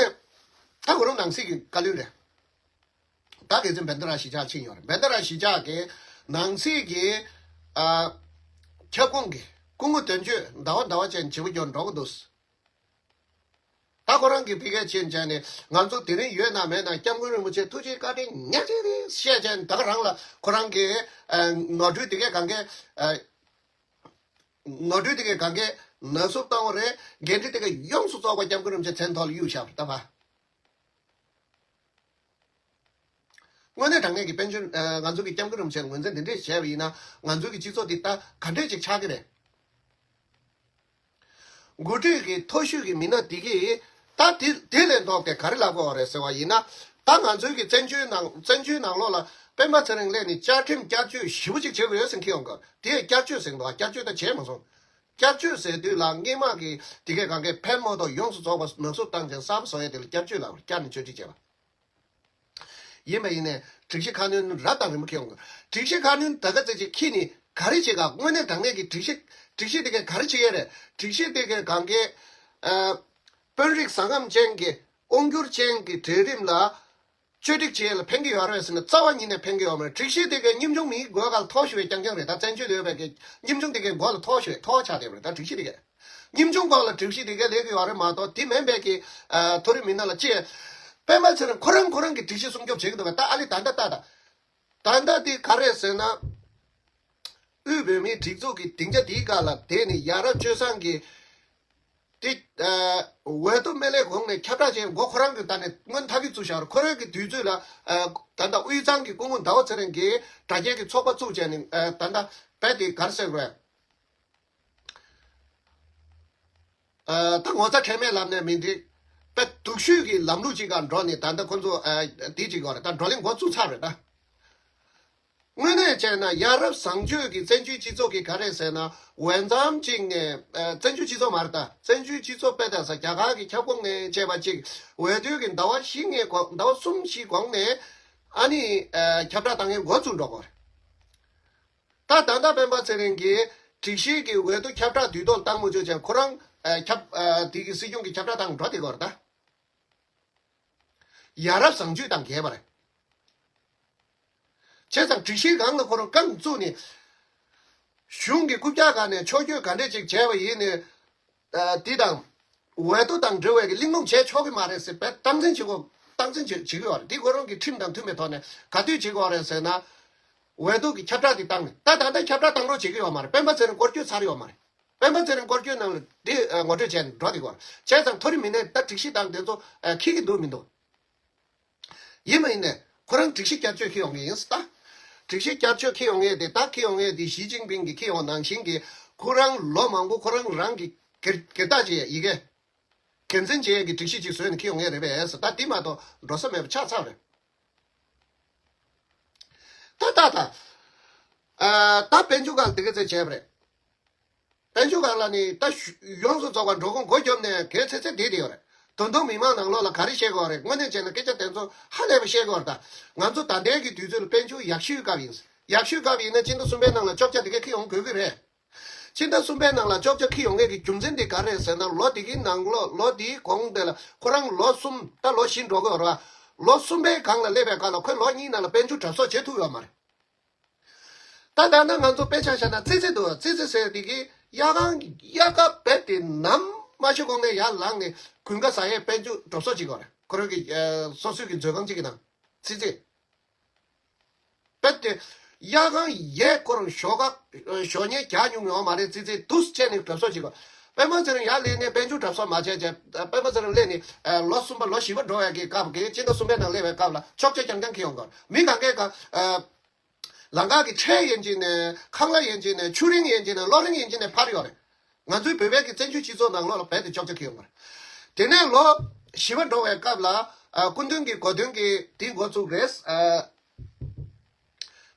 ད་ཁོ་རང་ནང་སྲིད་ཀྱི་བཀའ་བློན་རེད། ད་དེ་ཚོ་བན་ད་ར་གཞིས་ཆགས་ཕྱིན་ཡོད་རེད། བན་ད་ར་གཞིས་ཆགས་ཀྱི་ནང་སྲིད་ཀྱི་ཨ་ཁྱབ་ཁོངས་ཀྱི་སྐུ་ངོ་དོན་གཅོད་ཟླ་བ་ཟླ་བ་ཅན་བྱེད་པོ་སྐྱོར་འགྲོ་གི་འདུག་ད་ཁོ་རང་གིས་ཕ་གིར་ཕྱིན་བྱས་ནས་ང་ཚོ་དེ་རིང་ཡོད་ན་མེད་ན་སྐྱབས་མགོན་རིན་པོ་ཆེ་ཐུགས་རྗེ་བཀའ་དྲིན་ཉག་གཅིག་རེད་བཤད་བྱས་ནས་ད་ག་རང་ལ་ཁོ་རང་གིས་ཨ་ནོར་འཁྲུལ་དེ་གས་གང་གས་ཨ་ནོར་འཁྲུལ་དེ་གས་གང་གས་ནག་བསུབ་བཏང་བ་རེད། འགན་འཁྲི་དེ་གས་ཡོངས་སུ་རྫོགས་པ་སྐྱབས་མགོན་རིན་པོ་ཆེ་མཚན་ཐོག་ལ་གཡུགས་བཞག་པ་རེད་ད་བ། དངོས་གནས་དྲང་གནས་ཀྱི་དཔལ་འབྱོར་ཨ་ང་ཚོ་གི་སྐྱབས་མགོན་རིན་པོ་ཆེ་ངོས་འཛིན་དེ་འདྲས་བྱས་པ་ཡིན་ན་ང་ཚོ་གི་སྤྱི་ཚོགས་འདི་ད་ག་འདྲས་ཅིག་ཆགས་ཀྱི་རེད། འགོ་ཁྲིད་ཀྱི་མཐོ་ཤོས་ཀྱི་མི་སྣ་འདི་གིས་ད་དེ་དེ་ལས་ལྡོག་སྟེ་ག་རེ་ལབ་དགོས་པ་རེད་ཟེར་བ་ཡིན་ན། ད་ང་ཚོའི་གི་བཙན་བྱོལ་ནང་བཙན་བྱོལ་ནང་ལོགས་ལ་སྤེན་པ་ཚེ་རིང་སླེབས་ནས་བསྐྱར་ཁྲིམས་བསྐྱར་བཅོས་ཞེ་པོ་ཅིག་བྱེད་དགོས་ཡོད་ཟེར་འཁྱེར་ཡོང་གི་རེད། དེ་ཡང་བསྐྱར་བཅོས་ཟེར་འདུག་བསྐྱར་བཅོས་ད་བྱས་མ་སོང་། བསྐྱར་བཅོས་ཟེར་དུས་ལ་སྔས་མ་གི་དེ་གས་གང་གས་ཕན་མ་ཐོགས་ཡོངས་སུ་རྫོགས་པ་ནག་བསུབ་བཏང་ཅིང་གསར་པ་བཟོ་ཡས་དེ་ལ་བསྐྱར་བཅོས་ལབ་རེད། བསྐྱར་ནས་བཅོས་སྒྲིག་བྱས་པ། ཡིན་པ་ཡིན་ནས་སྒྲིག་གཞི་ཁ་སྣོན་རབ་དང་རིམ་པ་འཁྱེར་ཡོང་དགོས། སྒྲིག་གཞི་ཁ་སྣོན་ད་ག་ཚོད་ཅིག་འཁྱེར་ནས་ག་རེ་བྱེད་ག་དངོས་གནས་དྲང་གནས་ཀྱི་སྒྲིག་གཞི་སྒྲིག་གཞི་དེ་གས་ག་རེ་བྱེད་ཡས་རེད། སྒྲིག་གཞི་དེ་གས་གང་གས་ཨ་དཔོན་རིགས་ཟ་ཁང་ཅན་གྱི་དབང་སྒྱུར་ཅན་གྱི་གྲལ་རིམ་ལ་བཅོས་སྒྲིག་བྱེད་ཡས་ལ་ཕན་གྱི་ཡོད་རེད་ཟེར་ན་རྩ་བ་ཉིད་ནས་ཕན་གྱི་ཡོད་མ་རེད། སྒྲིག་གཞི་དེ་གས་ཉིན་ཆུང་མིའི་མགོའི་སྒང་ལ་ཐོག་ཞུ་བའི་རྐྱང་རྐྱང་རེད། ད་བཙན་བྱོལ་ལ་ཡོད་པའི་གི་ཉིན་ཆུང་དེ་གས་མགོ་ལ་ཐོག་ཞུ་བའི་ཐོག་ཆགས་བསྡད་པ་རེད། ད་སྒྲིག་གཞི་དེ་གས། ཉིན་ཆུང་སྐོར་ལ་སྒྲིག་གཞི་དེ་གས་ལས་ཀྱི་ཡོད་རེད་མ་གཏོགས་དེ་མིན་པའི་གི་ཨ་མཐོ་རིམ་མི་སྣ་ལ་ཅི། སྤེན་པ་ཚེ་རིང་ཁོ་རང་ཁོ་རང་གི་སྒྲིག་གཞི་སྲུང་སྐྱོབ་བྱེད་ཀྱི་འདུག་ག་ད་ཨ་ལི་ད་ལྟ་ལྟ་ད། ད་ལྟ་དེ་ག་རེད་ཟེར་ན། དབུས་བོད་མིའི་སྒྲིག་འཛུགས་ཀྱི་སྡིངས་ཆ་དེའི་སྒང་ལ་བསྡད་ནས་ཡ་རབས་སྤྱོད་བཟང་གི་དེ་ཨ་འོས་བསྡུ་སྨན་བླའི་གོང་ནས་ཁྱབ་བསྒྲགས་བྱས་མགོ་ཁོ་རང་གི་ད་ནས་སྔོན་ཐག་གིས་བཙུགས་བཞག་རེད། ཁོ་རང་གི་དུས་ཚོད་ལ་ཨ་ད་ལྟ་དབུས་གཙང་གི་སྐུ་ངོ་ཟླ་བ་ཚེ་རིང་གིས་དྲ་རྒྱའི་གི་ཚོགས་པ་བཙུགས་བྱས་ནས་ཨ་ད་ལྟ་རྦད་དེ་ག་རེ་ཟེར་དགོས་རེད། ཨ་ད་ངོ་ཚ་ཁྲེལ་མེད་ལབ་ནས་མི་འགྲིག་དཔེ་སྡུག་ཤོས་ཀྱི་ལམ་ལུགས་ཅིག་ག་འགྲོ་ནས་ད་ལྟ་ཁོ་ཚོ་ཨ་འདི་ཅིག་ཡོད་རེད། ད་བགྲོ་གླེང་འགོ་བཙུགས་ཚར་རེད་ད། དངོས་གནས་བྱས་ན་ཡ་རབས་བཟང་སྤྱོད་ཀྱི་བཙན་བྱོལ་སྤྱི་ཚོགས་ཀྱི་ག་རེ་ཟེར་ན་འོས་འཚམ་ཅིག་ནས་ཨ་བཙན་བྱོལ་སྤྱི་ཚོགས་མ་རེད་ད། བཙན་བྱོལ་སྤྱི་ཚོགས་དཔེ་ད་ས་རྒྱ་གར་གྱི་ཁྱབ་ཁོངས་ནས་བྱས་པ་ཅིག་འོས་བསྡུ་གི་ཟླ་བ་བཞི་ལྔའི་གོང་ཟླ་བ་གསུམ་བཞི་གོང་ནས་ཨ་ནི་ཨ་ཁྱབ་བསྒྲགས་བཏང་ཡས་འགོ་བཙུགས་འགྲོ་དགོས་རེད། ད་ད་ལྟ་སྤེན་པ་ཚེ་རིང་གིས་སྒྲིག་གཞི་གི་འོས་བསྡུ་ཁྱབ་བསྒྲགས་དུས་ཐོག་བཏང་མ་བཅུག་ཅིང་ཁོ་རང་ཨ་ཁྱབ་ཨ་དེ་གི་སྲིད་སྐྱོང་གི་ཁྱབ་བསྒྲགས་བཏང་འགྲོ་དེ་གོ་རེད་ད། ཡ་རབས་བཟང་སྤྱོད་དང་འགལ་བ་རེད། བྱས་ཙང་སྒྲིག་གཞིའི་སྒང་ལ་ཁོ་རང་རྐང་བཙུགས་ནས་གཞུང་གི་རྐུབ་བཀྱག་སྒང་ནས་ཕྱོགས་བསྐྱོད་ག་འདྲས་ཅིག་བྱས་པ་ཡིན་ནའི། ཨ་འདི་དང་། འོས་བསྡུ་དང་འབྲེལ་བའི་གི་གླེང་སློང་བྱས་ཆོག་གི་མ་རེད་ཟེར་བས་སྟངས་འཛིན་བྱེད་དགོས། སྟངས་འཛིན་བྱེད་བྱེད་ཀྱི་ཡོད་རེད། འདི་ཁོ་རང་གི་ཁྲིམས་དང་མཐུན་པའི་ཐོག་ནས་ག་དུས་བྱེད་དགོས་རེད་ཟེར་ན། འོས་བསྡུ་གི་ཁྱབ་བསྒྲགས་འདི་བཏང་ནས་ད་ད་ལྟ་ཁྱབ་བསྒྲགས་བཏང་རོགས་བྱེད་ཀྱི་ཡོད་མ་རེད། སྤེན་པ་ཚེ་རིང་སྐོར་སྐྱོད་ཚར་ཡོད་མ་རེད། སྤེན་པ་ཚེ་རིང་སྐོར་སྐྱོད་ནང་ལ་འདི་ངོ་སྤྲོད་བྱས་ནས་འགྲོ་འདི་གོ་བྱས་ཙང་མཐོ་རིམ་མི་སྣས་ད་སྒྲིག་གཞི་དང་དེ་ཚོ་འཁྱེར་གྱི་འདུག་མི་འདུག་ཡིན་མ་ཡིན་ནས་ཁོ་རང་སྒྲིག་གཞི་བསྐྱར་བཅོས་འཁྱེར་ཡོང་གི་ཡིན་ད། སྒྲིག་གཞི་བསྐྱར་བཅོས་འཁྱེར་ཡོང་ངེས་དེ་ད་འཁྱེར་ཡོང་ངེས་དེ་ཞི་ཅིན་ཕིང་གིས་འཁྱེར་ཡོང་ནང་བཞིན་གྱི་ཁོ་རང་ལོ་མང་པོ་ཁོ་རང་རང་གི་སྒེར་སྒེར་བདག་བྱས་ཡི་གེ་འགན་འཛིན་བྱས་ཀྱི་སྒྲིག་གཞི་ཅིག་བཟོས་ནས་འཁྱེར་ཡོང་ངེས་རེད་པས་ད་དེ་མ་གཏོགས་འགྲོ་ས་མེད་པ་ཆགས་ཚར་རེད། ད་ད་ད། ཨ་ད་དཔལ་འབྱོར་སྒང་དེ་ག་ཚོད་བྱས་པ་རེད། དཔལ་འབྱོར་སྒང་ལ་ནི་ད་ཡོངས་སུ་རྫོགས་པ་འགྲོ་ཁུངས་སྒོ་བརྒྱབ་ནས་གལ་ཆེ་ཚེ་བསྡད་དེ་ཡོད་རེད། ད་དུང་མི་མང་ནང་ལོགས་ལ་ག་རེ་བཤད་དགོས་རེད། དངོས་གནས་བྱས་ན་སྐད་ཆ་དེ་ཚོ་ཧ་ལས་པ་བཤད་དགོས་རེད་ད། ང་ཚོ་ད་ལྟའི་གི་དུས་ཚོད་ལ་དཔལ་འབྱོར་ཡག་ཤོས་སྐབས་ཡིན། ཡག་ཤོས་སྐབས་ཡིན་ན་སྤྱི་ཟླ་གསུམ་པའི་ནང་ལ་བཅོ་བརྒྱད་དེ་ག་འཁྱེར་ཡོང་དགོས་ཀྱི་རེད། སྤྱི་ཟླ་གསུམ་པའི་ནང་ལ་བཅོ་བརྒྱད་འཁྱེར་ཡོང་མཁན་གྱི་རྒྱུ་མཚན་དེ་ག་རེད་ཟེར་ན་ལོ་དེ་གི་ནང་ལོགས་ལོ་དེའི་གོང་དེ་ལ་ཁོ་རང་ལོ་གསུམ་ད་ལོ་བཞི་འགྲོ་གི་ཡོད་རེད་བ། ལོ་གསུམ་པའི་སྒང་ལ་སླེབས་པའི་སྒང་ལ་ཁོས་ལོ་གཉིས་ནང་ལ་དཔལ་འབྱོར་གྲབས་གསོག་བྱེད་ཐུབ་ཡོད་མ་རེད། ད་ད་ལྟ་ང་ཚོ་དཔེ་ཆ་བཞག་ན་ཙི་ཙི་འདུག་ཙི་ཙི་ཟེར་དེ་གི་གཡག་གང་གཡག་ག་རྦད་དེ་ནམ་མ་ཤི་གོང་ནས་ཡར་ལངས་ནས་དགུན་ཁ་ཟ་ཡས་དཔལ་འབྱོར་གྲབས་གསོག་བྱེད་དགོས་རེད། ཁོ་རང་གི་ཨ་སོ་སོའི་གི་མཛོད་ཁང་གཅིག་གི་ནང་ཙི་ཙི། རྦད་དེ་གཡག་གང་ཡས་ཁོ་རང་ཞོགས་ཀ་ཨ་ཞོགས་ཉལ་རྒྱག་མྱོང་ཡོད་མ་རེད། ཙི་ཙི་འདུག་སེ་བྱས་ནས་གྲབས་གསོག་བྱེད་དགོས། པད་མ་ཚེ་རིང་ཡར་སླེབས་ནས་དཔལ་འབྱོར་གྲབས་གསོག་མ་བྱས་བྱས། པད་མ་ཚེ་རིང་སླེབས་ནས་ལོ་གསུམ་པ་ལོ་བཞི་པ་འགྲོ་ཡག་གི་སྐབས་ཀྱི་སྤྱི་ཟླ་གསུམ་པའི་ནང་སླེབས་པའི་སྐབས་ལ་ཆོག་མཆན་རྐྱང་རྐྱང་ཁྱེར་ཡོང་གི་ཡོད་རེད། མི་གང་གས་གང་ལམ་ཁ་གི་ཁྲལ་ཡིན་གཅིག་ནས་ཁང་གླ་ཡིན་གཅིག་ནས་ཆུ་རིན་ཡིན་གཅིག་ནས་གློག་རིན་ཡིན་གཅིག་ནས་འཕར་ཡོད་རེད། ང་ཚོའི་བོད་པའི་གི་བཙན་བྱོལ་སྤྱི་ཚོགས་ནང་ལོགས་ལ་རྦད་དེ་ཆོག་མཆན་ཁྱེར་ཡོང་གི་རེད། དེ་ནས་ལོ་བཞི་པ་འགྲོ་བའི་སྐབས་ལ་ཨ་སྐུ་མདུན་གྱི་གོ་སྟོན་གྱི་དེ་འགོ་བཙུགས་རེད། ཨ་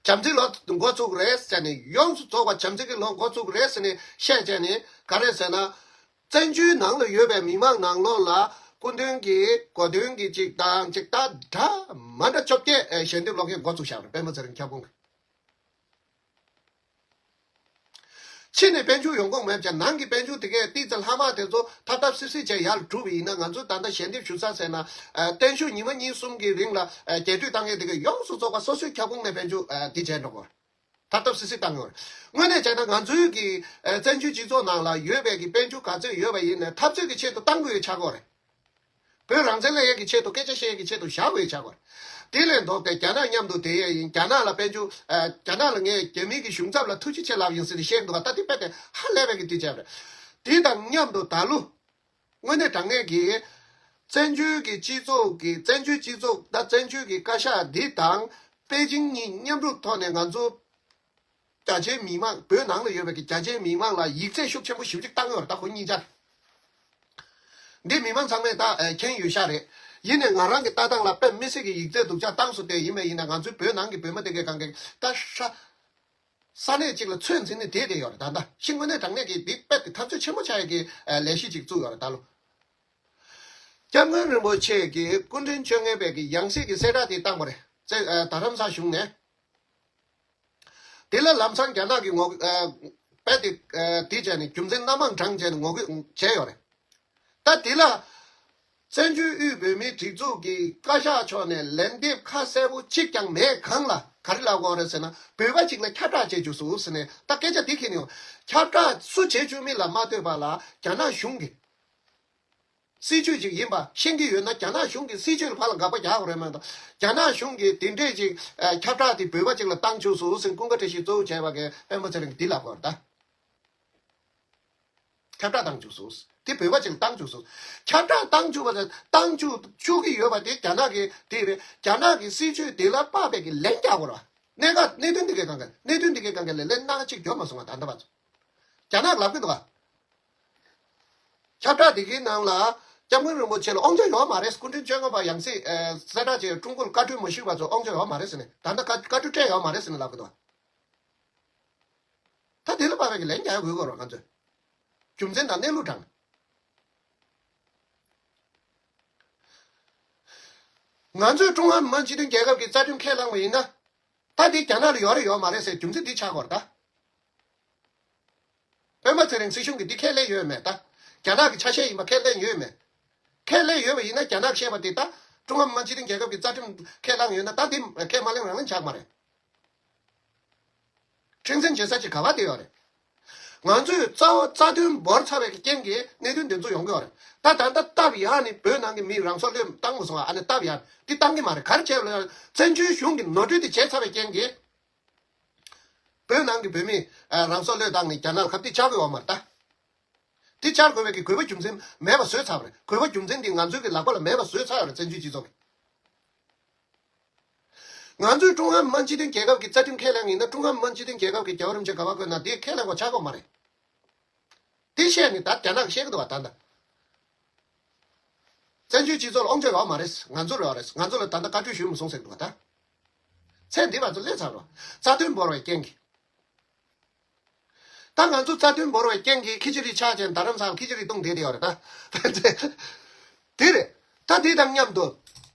བྱམས་བརྩེའི་ལོ་འགོ་བཙུགས་རེད་ཟེར་ནས། ཡོངས་སུ་རྫོགས་པ་བྱམས་བརྩེ་གི་ལོ་འགོ་བཙུགས་རེད་ཟེར་ནས་བཤད་བྱས་ནས། ག་རེ་ཟེར་ན། བཙན་བྱོལ་ནང་ལ་ཡོད་པའི་མི་མང་ནང་ལོགས་ལ་སྐུ་མདུན་གྱི་གོ་སྟོན་གྱི་ཅིག་དང་ཅིག་ད་འདྲ་མ་འདྲ་བཅོ་བརྒྱད་ཨེ་ཞལ་འདེབས་ཀློག་མཁན་འགོ་བཙུགས་བཞག་རེད། པད་མ་ཚེ་རིང་ཁྱབ་ཁོངས་ཀྱི། ཕྱི་ནས་དཔལ་འབྱོར་ཡོང་ཁུངས་མེད་ཀྱང་ནང་གི་དཔལ་འབྱོར་དེ་གས་ཏིག་ཙམ་ལྷག་མ་དེ་ཚོ་ཐབས་ཐབས་སིབ་སིབ་བྱས་ཡར་བསྒྲུབས་པ་ཡིན་ན། ང་ཚོ་ད་ལྟ་ཞལ་འདེབས་ཞུ་ས་ཟེར་ན་ཨ་བརྟན་བཞུགས་ཉི་མ་གཉིས་གསུམ་གྱི་རིང་ལ་ཨ་རྒྱས་སྤྲོས་བཏང་མཁན་དེ་གས་ཡོངས་སུ་རྫོགས་པ་སོ་སོའི་ཁྱབ་ཁོངས་ནས་དཔལ་འབྱོར་ཨ་དེ་བྱས་འགྲོ་དགོས། ཐབས་ཐབས་སིབ་སིབ་བཏང་ཡོད་རེད། དངོས་གནས་བྱས་ན་ང་ཚོའི་གི་ཨ་བཙན་བྱོལ་སྤྱི་ཚོགས་ནང་ལ་ཡོད་པའི་གི་དཔལ་འབྱོར་ག་ཚོད་ཡོད་པ་ཡིན་ནའི་འཐབ་རྩོད་ཀྱི་ཆེད་དུ་བཏང་དགོས་ཡོད་ཆགས་ཀྱི་ཡོད་རེད། བོད་རང་བཙན་ལེན་ཡས་ཀྱི་ཆེད་དུ། སྐད་ཆ་བཤད་ཡས་ཀྱི་ཆེད་དུ་བཞག་དགོས་ཡོད་ཆགས་ཀྱི་ཡོད་རེད། དེ་ལས་ལྡོག་སྟེ་རྒྱ་ནག་མཉམ་དུ་བསྡད་ཡས་ཡིན། རྒྱ་ནག་ལ་དཔལ་འབྱོར་ཨ་རྒྱ་ནག་ལ་ངས་རྒྱ་མི་གི་གཞུང་ཚབ་ལ་ཐུགས་རྗེ་ཆེ་ལབ་ཡིན་ཟེར་ནས་བཤད་འདུག་ག་ད་དེ་རྦད་དེ་ཧ་ལས་པའི་གི་དུས་ཆགས་རེད། དེ་དང་མཉམ་དུ་ད་ལོ་དངོས་གནས་དྲང་གནས་ཀྱི་བཙན་བྱོལ་གྱི་སྤྱི་ཚོགས་ཀྱི་བཙན་བྱོལ་སྤྱི་ཚོགས་ད་བཙན་བྱོལ་གྱི་བཀའ་ཤག་འདི་དང་པེ་ཅིང་གཉིས་མཉམ་རུབ་ཐོག་ནས་ང་ཚོ་རྒྱ་ཆེའི་མི་མང་། བོད་ནང་ལ་ཡོད་པའི་གི་རྒྱ་ཆེའི་མི་མང་ལ་ཡིག་ཚད་ཤུགས་ཆེན་པོ་ཞེ་པོ་ཅིག་བཏང་ཡོད་རེད། ད་ཁོ་གཉིས་ཆར་འདི་མི་མང་ཚང་མས་ད་ཨ་མཁྱེན་ཡོད་ཤག་རེད། ཡིན་ནའི་ང་རང་གི་ལྟ་སྟངས་ལ་དཔེ་མི་སྲིད་ཀྱི་ཡིག་ཚད་སྡུག་ཅག་བཏང་སོང་སྟེ། ཡིན་པ་ཡིན་ན་ང་ཚོའི་བོད་ནང་གི་བོད་མི་དེ་གས་གང་གས་ད་ཧྲ་ས་གནས་གཅིག་ལ་ཚོད་འཛིན་ནས་བསྡད་བསྡད་ཡོད་རེད། ད་ལྟ་ཤི་དངོས་གནས་དྲང་གནས་ཀྱི་འདི་དཔེ་དེ་འཐབ་རྩོད་ཆེན་པོ་ཆགས་ཡས་ཀྱི་ཨ་ལས་གཞི་ཅིག་བཙུགས་ཡོད་རེད། ད་ལོ་སྐྱབས་མགོན་རིན་པོ་ཆེ་གི་སྐུ་ཕྲེང་བཅོ་ལྔ་པའི་གི་ཡང་སྲིད་ཀྱི་གསལ་བསྒྲགས་དེ་བཏང་བ་རེད། རྩེ་ཨ་རྡ་རམ་ས་གཞུང་ནས། དེ་ལ་ལམ་སང་རྒྱ་ནག་གི་ངོ་ཨ་དཔེ་དེ་ཨ་དེ་བྱས་ནས་རྒྱུ་མཚན་སྣ་མང་དྲངས་བྱས་ནས་ངོ་རྒོལ་བྱས་ཡོད་རེད། ད་དེ་ལ་བཙན་བྱོལ་དབུས་བོད་མིའི་སྒྲིག་འཛུགས་ཀྱི་བཀའ་ཤག་ཕྱོགས་ནས་ལན་འདེབས་ཁ་གསལ་པོ་གཅིག་ཀྱང་མེད་གོང་ལ་ག་རེ་ལབ་དགོས་རེད་ཟེར་ན། བོད་པ་གཅིག་ལ་ཁྱབ་བསྒྲགས་བྱེད་བཅུག་སོང་ཟེར་ནས། ད་སྐད་ཆ་དེ་ཁྱེར་ནས་ཡོང་། ཁྱབ་བསྒྲགས་སུ་བྱེད་བཅུག་མིན་ལ་མ་ལྟོས་པ་ལ་རྒྱ་ནག་གཞུང་གི་སྲིད་ཇུས་ཅིག་ཡིན་པ་ཤེས་ཀྱི་ཡོད་ན། རྒྱ་ནག་གཞུང་གི་སྲིད་ཇུས་ལ་ཕར་ལ་དགག་པ་རྒྱག་དགོས་རེད་མ་གཏོགས། རྒྱ་ནག་གཞུང་གིས་དེ་འདྲས་ཅིག་ཨ་ཁྱབ་བསྒྲགས་དེ་བོད་པ་ཅིག་ལ་བཏང་བཅུག་སོང་ཟེར་ཀུན་དགའ་བཀྲ་ཤིས་གཙོ་བོ་བྱས་པ་གིས་སྤེན་པ་ཚེ་རིང་གིས་འདི་ལབ་དགོས་རེད་ད། ཁྱབ་བསྒྲགས་བཏང་བཅུག་སོང་། དེ་བོད་པ་ཅིག་ལ་བཏང་བཅུག་སོང་། ཁྱབ་བསྒྲགས་བཏང་བཅུག་པ་དང་བཏང་བཅུག་བཅུག་གི་ཡོད་པ་དེ་རྒྱ་ནག་གི་དེ་རེད། རྒྱ་ནག་གི་སྲིད་ཇུས་དེ་ལ་དཔག་པའི་གི་ལན་རྒྱག་དགོས་རེད། གནད་འགག་གནད་དོན་དེ་གའི་སྒང་ག་གནད་དོན་དེ་གའི་སྒང་ག་ལ་ལན་སྣ་གཅིག་འབྱོར་མ་སོང་བ་ད་ལྟ་བར་དུ། རྒྱ་ནག་ལབ་གི་འདུག་ག་ཁྱབ་བསྒྲགས་དེ་གའི་ནང་ལ་སྐྱབས་མགོན་རིན་པོ་ཆེ་ལ་དབང་ཆ་ཡོད་མ་རེད། སྐུ་ཕྲེང་བཅོ་ལྔ་པ་ཡང་སྲིད་ཨ་གསལ་བསྒྲགས་བྱས་ཀྲུང་གོ་ལ་བཀའ་འཁྲོལ་མ་ཞུས་པ་ཚོ་དབང་ཆ་ཡོད་མ་རེད་ཟེར་ནས། ད་ལྟ་བཀའ་བཀའ་འཁྲོལ་སྤྲད་ཡོད་མ་རེད་ཟེར་ནས་ལབ་གི་འདུག་ག་ད་དེ་ལ་དཔག་པའི་གི་ལན་རྒྱག་དགོས་ཀྱི་རེད་ང་ཚོས། རྒྱུ་མཚན་དང་གནས་ལུགས་དྲངས། ང་ཚོས་ཀྲུང་ཧྭ་མི་དམངས་སྤྱི་མཐུན་རྒྱལ་ཁབ་ཀྱི་རྩ་ཁྲིམས་ཁས་བླངས་པ་ཡིན་ན། ད་དེ་རྒྱ་ནག་ལ་ཡོད་རེད་ཡོད་མ་རེད་ཟེར་རྒྱུ་མཚན་འདི་ཆགས་ཀྱི་ཡོད་རེད་ད། སྤེན་པ་ཚེ་རིང་སྲིད་གཞུང་གིས་འདི་ཁས་ལེན་ཡོད་མེད་ད། རྒྱ་ནག་གི་ཆ་ཤས་ཡིན་པ་ཁས་ལེན་ཡོད་མེད། ཁས་ལེན་ཡོད་པ་ཡིན་ན་རྒྱ་ནག་གིས་བཤད་པ་དེ་ད་ཀྲུང་ཧྭ་མི་དམངས་སྤྱི་མཐུན་རྒྱལ་ཁབ་ཀྱི་རྩ་ཁྲིམས་ཁས་བླངས་ཡོད་ན། ད་དེ་ཁས་མ་ལེན་རང་ལེན་ཆགས་མ་རེད། མཁྲེགས་འཛིན་བྱེད་ས་ཅིག་ག་པར་བསྡད་ཡོད་རེད། ང་ཚོས་རྩ་བ་རྩ་དོན་བོར་ཚར་བའི་རྐྱེན་གྱིས་གནད་དོན་འདི་ཚོ་ཡོང་གི་ཡོད་རེད། ད་ད་ལྟ་སྟབས་ཡག་ནི་བོད་ནང་གི་མིས་རང་སྲོག་བློས་བཏང་མ་སོང་བ། ཨ་ནི་སྟབས་ཡག་འདི་བཏང་གི་མ་རེད། ག་རེ་བྱས་ལ་བཙན་བྱོལ་གཞུང་གིས་ནོར་འཁྲུལ་འདི་བྱས་ཚར་བའི་རྐྱེན་གྱིས། བོད་ནང་གི་བོད་མིས་ཨ་རང་སྲོག་བློས་བཏང་ནས་རྒྱ་ནག་ལ་ཁ་གཏད་བཅག་གི་ཡོད་མ་རེད་ད། དེ་བཅར་དགོས་པའི་གི་དགོས་པ་རྒྱུ་མཚན་མེད་པ་བཟོས་ཚར་བ་རེད། དགོས་པ་རྒྱུ་མཚན་དེ་ང་ཚོའི་གི་ལག་པ་ལ་མེད་པ་བཟོས་ཚར་ཡོད་རེད། བཙན་བྱོལ་སྤྱི་ཚོགས་ཀྱི། ང་ཚོས་ཀྲུང་ཧྭ་མི་དམངས་སྤྱི་མཐུན་རྒྱལ་ཁབ་ཀྱི་རྩ་ཁྲིམས་ཁས་ལེན་ཡིན་ན། ཀྲུང་ཧྭ་མི་དམངས་སྤྱི་མཐུན་རྒྱལ་ཁབ་ཀྱི་རྒྱལ་བ་རིན་པོ་ཆེ་ག་པར་བཀོད་ན་དེ་ཁས་ལེན་དགོས་ཆགས་ཀྱི་ཡོད་མ་རེད། དེ་བཤད་ནས་ད་རྒྱ་ནག་གིས་བཤད་ཀྱི་འདུག་བ། ད་ལྟ་བཙན་བྱོལ་སྤྱི་ཚོགས་ལ་དབང་ཆ་ཡོད་མ་རེད། ང་ཚོར་ཡོད་རེད། ང་ཚོ་ལ་ད་ལྟ་བཀའ་འཁྲོལ་ཞུས་མ་སོང་ཟེར་གྱི་འདུག་བ། ད་ཚེ་འདི་བར་དུ་སླེབས་ཚར་བ། རྩ་དོན་བོར་བའི་རྐྱེན་གྱིས། ད་ང་ཚོ་རྩ་དོན་བོར་བའི་རྐྱེན་གྱིས་ཁི་ཅི་རི་ཆགས་བྱས་རྡ་རམ་ས་ལ་ཁི་ཅི་རི་བཏུང་བསྡད་བསྡད་ཡོད་རེད་ད། དེ་རེད། ད་དེ་དང་མཉམ་དུ་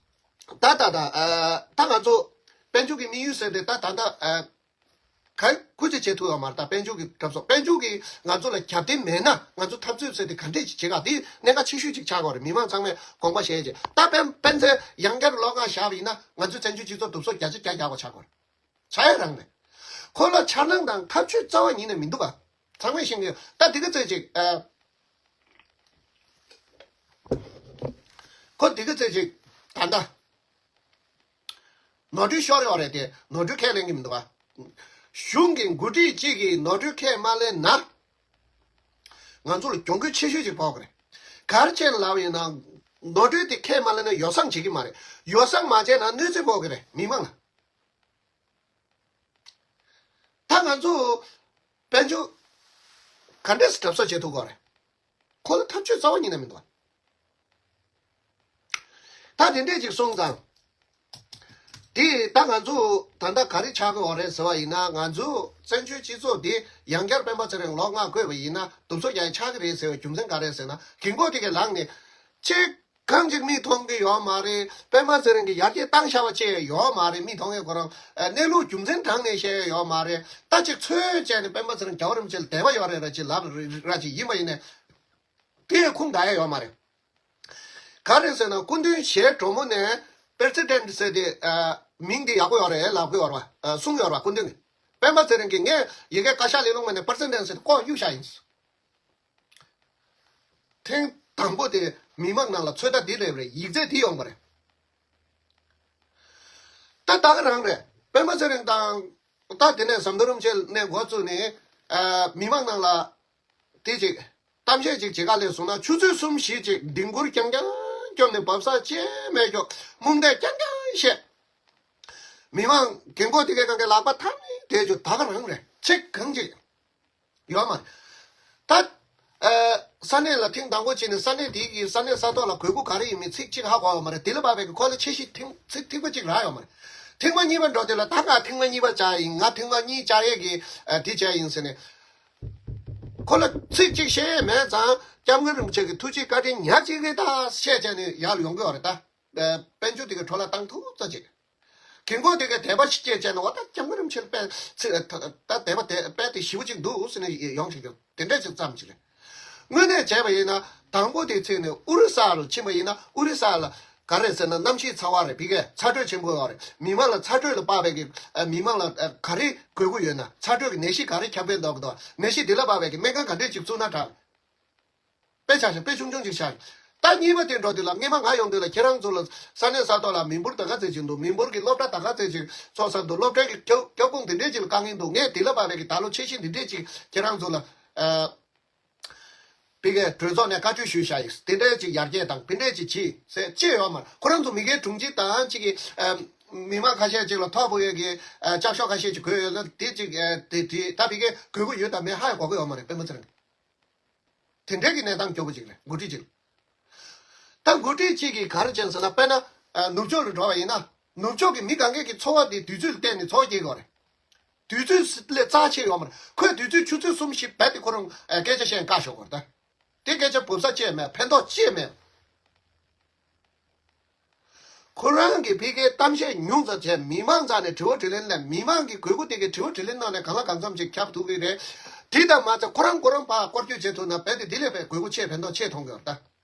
ད་ད་ད་ཨ་ད་ང་ཚོ་དཔལ་འབྱོར་གྱི་དམིགས་ཡུལ་ཟེར་ཏེ་ད་ད་ད་ཨ་ག་སྐུ་ཚེ་བྱེད་ཐུབ་ཡོད་མ་རེད། ད་དཔལ་འབྱོར་གྱི་གྲབས་གསོག་དཔལ་འབྱོར་གྱིས་ང་ཚོ་ལ་རྒྱབ་རྟེན་མེད་ན། ང་ཚོ་འཐབ་རྩོད་ཟེར་ཏེ་ག་འདྲས་ཅིག་བྱེད་ག་དེ་གནད་འགག་ཆེ་ཤོས་ཅིག་ཆགས་ཀྱི་ཡོད་རེད། མི་མང་ཚང་མས་དགོངས་པ་བཞེས་བྱས། ད་དཔེ་དཔེ་མཚོན་ཡང་བསྐྱར་བློ་ཁ་བཞག་པ་ཡིན་ན། ང་ཚོའི་བཙན་བྱོལ་སྤྱི་ཚོགས་གྲབས་གསོག་བརྒྱ་ཆ་བརྒྱ་རྒྱག་དགོས་ཆགས་ཀྱི་ཡོད་རེད། ཆ་ཡ་རང་མེད། ཁོ་ལ་འཆར་སྣང་དང་ཐབས་ཇུས་རྩ་བ་ཉིད་ནས་མི་འདུག་ག་ཚང་མས་ཤེས་ཀྱི་ཡོད། ད་དེ་ག་ཚོད་ཅིག་ཨ། ཁོ་དེ་ག་ཚོད་ཅིག་ད་ལྟ་ནོར་འཁྲུལ་ཤོར་ཡོད་རེད་དེ། ནོར་འཁྲུལ་ཁས་ལེན་གྱི་མི་འདུག་ག་གཞུང་གི་འགོ་ཁྲིད་ཅིག་གིས་ནོར་འཁྲུལ་ཁས་མ་ལེན་ན། ང་ཚོ་ལ་གྱོང་གུད་ཆེ་ཤོས་ཅིག་ཕོག་གི་རེད། ག་རེ་བྱས་ལབ་ཡིན་ན། ནོར་འཁྲུལ་དེ་ཁས་མ་ལེན་ན་ཡོ་བསྲང་བྱེད་ཀྱི་མ་རེད། ཡོ་བསྲང་མ་བྱས་ན་གནོད་འཚེ་ཕོག་གི་རེད་མི་མང་ལ། ད་ང་ཚོ་དཔལ་འབྱོར་ག་འདྲས་སེ་གྲབས་གསོག་བྱེད་ཐུབ་ཀྱི་རེད། ཁོ་ལ་ཐབས་ཇུས་རྩ་བ་ཉིད་ནས་མི་འདུག་ད་དེ་འདྲས་ཅིག་སོང་ཙང་། དེ་ད་ང་ཚོ་ད་ལྟ་ག་རེ་ཆགས་ཀྱི་ཡོད་རེད་ཟེར་བ་ཡིན་ན། ང་ཚོ་བཙན་བྱོལ་སྤྱི་ཚོགས་འདི་ཡང་བསྐྱར་སྤེན་པ་ཚེ་རིང་ལོ་ལྔ་བསྐོས་པ་ཡིན་ན། སྡུག་ཚོ་རྒྱག་ཡ་ཆགས་ཀྱི་རེད་ཟེར་བའི་རྒྱུ་མཚན་ག་རེ་རེད་ཟེར་ན། རྒན་གོག་དེ་གས་ལངས་ནས་ཅིག་གང་ཅིག་མིག་མཐོང་གི་ཡོད་མ་རེད། སྤེན་པ་ཚེ་རིང་གིས་ཡར་རྒྱས་བཏང་བཞག་པ་ཅིག་ཡོད་མ་རེད། མིག་མཐོང་གི་ཁོ་རང་ཨ་གནས་ལུགས་རྒྱུ་མཚན་དྲངས་ནས་བཤད་ཡ་ཡོད་མ་རེད། ད་ཅིག་ཚོད་བཅད་ནས་སྤེན་པ་ཚེ་རིང་རྒྱལ་བ་རིན་པོ་ཆེ་ལ་དད་པ་ཡོད་རེད་ར་ཅིག་ལབ་ར་ཅིག་ཡིན་པ་ཡིན་ནའི། དེ་ཡང་ཁུངས་འདྲ་ཡ་ཡོད་མ་རེད། ག་རེ་ཟེར་ན། སྐུ་མདུན་ཞལ་དྲོན་མོ་ནས་པེ་རེ་སི་ཌེན་ཊི་ཟེར་དེ་ཨ་མིང་དེ་ཡག་པོ་ཡོད་རེད་ལབ་དགོས་ཡོད་རེད་པ། ཨ་གསུངས་ཡོད་རེད་པ། སྐུ་མདུན་གྱིས། སྤེན་པ་ཚེ་རིང་གིས་ངས་ཡི་གེ་བཀའ་ཤག་ལས་ལུང་མ་ནས་པེ་རེ་སི་ཌེན་ཊི་ཟེར་དེ་ལྐོག་གཡུག་བཞག་ཡིན། ཐེངས་དང་པོ་དེ་མི་མང་ནང་ལ་ཚོད་ལྟ་འདི་སླེབས་རེད། ཡིག་ཚད་འདི་ཡོང་པ་རེད། ད་ད་ག་རང་རེད། སྤེན་པ་ཚེ་རིང་དང་། ད་དེ་ནས་ཟམ་གདོང་རིན་པོ་ཆེ་ནས་འགོ་བཙུགས་ནས་ཨ་མི་མང་ནང་ལ་དེ་ཅིག་གཏམ་བཤད་ཅིག་བྱེད་ག་སླེབས་སོང་ན། ཆུ་ཚོད་གསུམ་བཞི་ཅིག་ལྡིང་སྐོར་རྐྱང་རྐྱང་བསྐྱོན་ནས་བབས་ས་ཅི་མེད་ཀྱོག་རྨོངས་དད་རྐྱང་རྐྱང་བཤད། མི་མང་རྒན་གོག་དེ་གའི་སྒང་གའི་ལག་པ་འཐམ་ནས་བསྡད་རྒྱུ་ད་ག་རང་རེད། ཚིག་གང་ཅིག་ཡོད་མ་རེད། ད་ཨ་ས་གནས་ལ་ཐེངས་དང་པོ་ཕྱིན་ནས་ས་གནས་དེ་གི་ས་གནས་ས་ཐོག་ལ་དགོས་མཁོ་ག་རེ་ཡིན་མིན་ཚིག་གཅིག་ཧ་གོ་ཡོད་མ་རེད། དེ་ལ་བབས་པའི་གི་ཁོ་ལ་འཆར་གཞི་ཐེངས་ཚིག་ཐིག་པ་གཅིག་རག་ཡོད་མ་རེད། ཐེངས་མ་གཉིས་པ་འགྲོ་དུས་ལ་ད་ང་ཐེངས་མ་གཉིས་པ་བཅར་ཡིན། ང་ཐེངས་མ་གཉིས་བཅར་ཡས་ཀྱི་ཨ་དེ་བྱས་ཡིན་ཟེར་ནས། ཁོ་ལ་ཚིག་གཅིག་བཤད་ཡས་མེད་ཙང་། སྐྱབས་མགོན་རིན་པོ་ཆེ་གི་ཐུགས་རྗེ་བཀའ་དྲིན་ཉག་གཅིག་རེད་ད་བཤད་བྱས་ནས་ཡར་ལ་ཡོང་གི་ཡོད་རེད་ད། ཨ་དཔལ་འབྱོར་དེ་གའི་འཕྲོ་བརླག་བཏང་ཐུབ་ཙམ་བྱེད། རྒན་གོག་དེ་གའི་དད་པ་ཞིག་སྐྱེས་བྱས་ནས། འོ་ད་སྐྱབས་མགོན་རིན་པོ་ཆེ་ལ་དཔེ་ཚིག་ད་དད་པ་དེ་དཔེ་དེ་ཞེ་པོ་ཅིག་འདུག་ཟེར་ནས་ཡོང་བྱེད་རྒྱུ་དེ་འདྲ་ཅིག་ཙམ་ཅིག་རེད། དངོས་གནས་བྱས་པ་ཡིན་ན། དང་པོ་དེ་ཚིག་ནས་ཨོ་རི་ས་ལ་ཕྱིན་པ་ཡིན་ན། ཨོ་རི་ས་ལ་ག་རེ་ཟེར་ན། གནམ་གཤིས་ཚ་བ་རེད། ཕ་གིའི་ཚ་དྲོད་ཆེན་པོ་ཡོད་རེད། མི་མང་ལ་ཚ་དྲོད་ལ་དཔག་པའི་གི་ཨ་མི་མང་ལ་ཨ་ག་རེ་དགོས་མཁོ་ཡོད་ན། ཚ་དྲོད་ཀྱི་ནད་གཞི་ག་རེ་ཁྱབ་གི་འདུག་གི་འདུག་ནད་གཞི་དེ་ལ་དཔག་པའི་གི་སྨན་ཁང་ག་འདྲས་ཅིག་བཙུགས་ན་དྲག་དཔེ་ཆ་བཞག་དཔེ་ཆུང་ཆུང་ཅིག་བཞག་ད་གཉིས་པ་དེ་འགྲོ་དུས་ལ། སྔས་མ་ང་ཡོང་དུས་ལ་ཁྱེད་རང་ཚོ་ལ་ས་གནས་ས་ཐོག་ལ་མི་འབོར་ད་ག་ཚད་ཅིག་འདུག་མི་འབོར་གྱི་སློབ་གྲྭ་ད་ག་ཚད་ཅིག་ཚོགས་ས་འདུག་སློབ་གྲྭའི་གི་སྐྱོ་སྐྱོབ་ཁུངས་དེ་འདྲས་ཅིག་ལ་དཀའ་ངལ་འདུག་ངས་དེ་ལ་དཔག་པའི་གི་ད་ལོ་འཆར་གཞི་འདི་འདྲས་ཅིག་ཁྱེད་རང་ཚོ་ལ་ཨ་ཕ་གིའི་གྲོས་ཚོགས་ནས་བཀའ་ཆོས་ཞུས་བཞག་ཡིན། དེ་འདྲས་ཅིག་ཡར་རྒྱས་དང་དེ་འདྲས་ཅིག་བྱེད་ཟེར་ཅི་ཡོད་མ་རེད། ཁོ་རང་ཚོ་མི་སྒེར་དྲུང་ཆེ་དང་ཅིག་གི་ཨ་མི་མང་ཁ་ཤས་ཅིག་ལ་ཐོ་ཕོག་ཡས་ཀྱི་ཨ་ལྕགས་ཤོག་ཁ་ཤས་ཅིག་བཀོད་ཡོད་ན། དེ་ཅིག་ཨ་དེ་བྲིས། ད་ཕ་གིའི་དགོས་མཁོ་ཡོད་དང་མེད་ཧ་ཡང་གོ་གི་ཡོད་མ་རེད། སྤེན་པ་ཚེ་རིང་། དེ་འདྲའི་གི་གནས་སྟངས་སྐྱོ་པོ་ཅིག་རེད། འགོ་ཁྲིད་ཅིག་ད་འགོ་ཁྲིད་ཅིག་གིས་ག་རེ་བྱས་ཟེར་ན། དཔེར་ན་ཨ་ནུབ་ཕྱོགས་ལ་འགྲོ་བ་ཡིན་ན། ནུབ་ཕྱོགས་ཀྱི་མི་གང་གས་ཀྱི་འཚོ་བ་དེ་དུས་ཚོད་ལ་བལྟས་ནས་འཚོ་བ་སྐྱེལ་གྱི་ཡོད་རེད། དུས་ཚོད་ལས་རྩ་ཆེ་ཡོད་མ་རེད། ཁོས་དུས་ཚོད་ཆུ་ཚོད་གསུམ་བཞི་རྦད་དེ་ཁོ་རང་ཨ་སྐད་ཆ་བཤད་བཀག་ཞོག་གོ་རེད་ད། དེ་སྐད་ཆ་བབས་ས་ཅི་ཡང་མེད། ཕན་ཐོགས་ཅི་ཡང་མེད། ཁོ་རང་གིས་ཕ་གིའི་གཏམ་བཤད་ཉུང་ཙམ་བྱས། མི་མང་རྩ་ནས་དྲི་བ་དྲིས་ལན་ལས། མི་མང་གི་དགོས་མཁོ་དེ་གའི་དྲི་བ་དྲིས་ལན་ནང་ནས་གང་ལ་གང་འཚམ་ཅིག་ཁྱབ་ཐུབ་ཀྱི་རེད། དེ་ལྟར་མ་ཚད་ཁོ་རང་ཁོ་རང་ཕར་སྐོར་སྐྱོད་བྱེད་ཐུབ་ན། རྦད་དེ་དེ་ལས་ཕར་དགོས་མཁོ་ཆེ་ཕན་ཐོགས་ཆེ་མཐོང་གི་ཡོད་རེད་ད།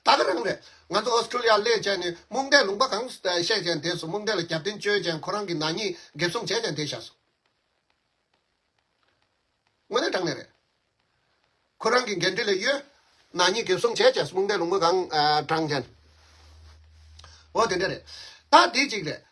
ད་ག་རང་རེད། ང་ཚོ་ཨོ་སི་ཀྲུ་ལི་ཡར་སླེབས་བྱས་ནས་རྨོངས་དད་ལུང་པ་གང་བཤད་བྱས་བསྡད་སོང་། རྨོངས་དད་ལ་རྒྱབ་རྟེན་བཅོལ་བྱས། ཁོ་རང་གི་ནག་ཉེས་འགེབས་སྲུང་བྱས་བྱས་བསྡད་བཞག་སོང་། དངོས་གནས་དྲང་གནས་རེད། ཁོ་རང་གི་འགན་འཁྲི་ལ་གཡོལ། ནག་ཉེས་འགེབས་སྲུང་བྱས་བྱས། རྨོངས་དད་ལུང་པ་གང་ཨ་དྲངས་བྱས། འོ་དེ་འདྲ་རེད། ད་དེ་གཅིག་རེད།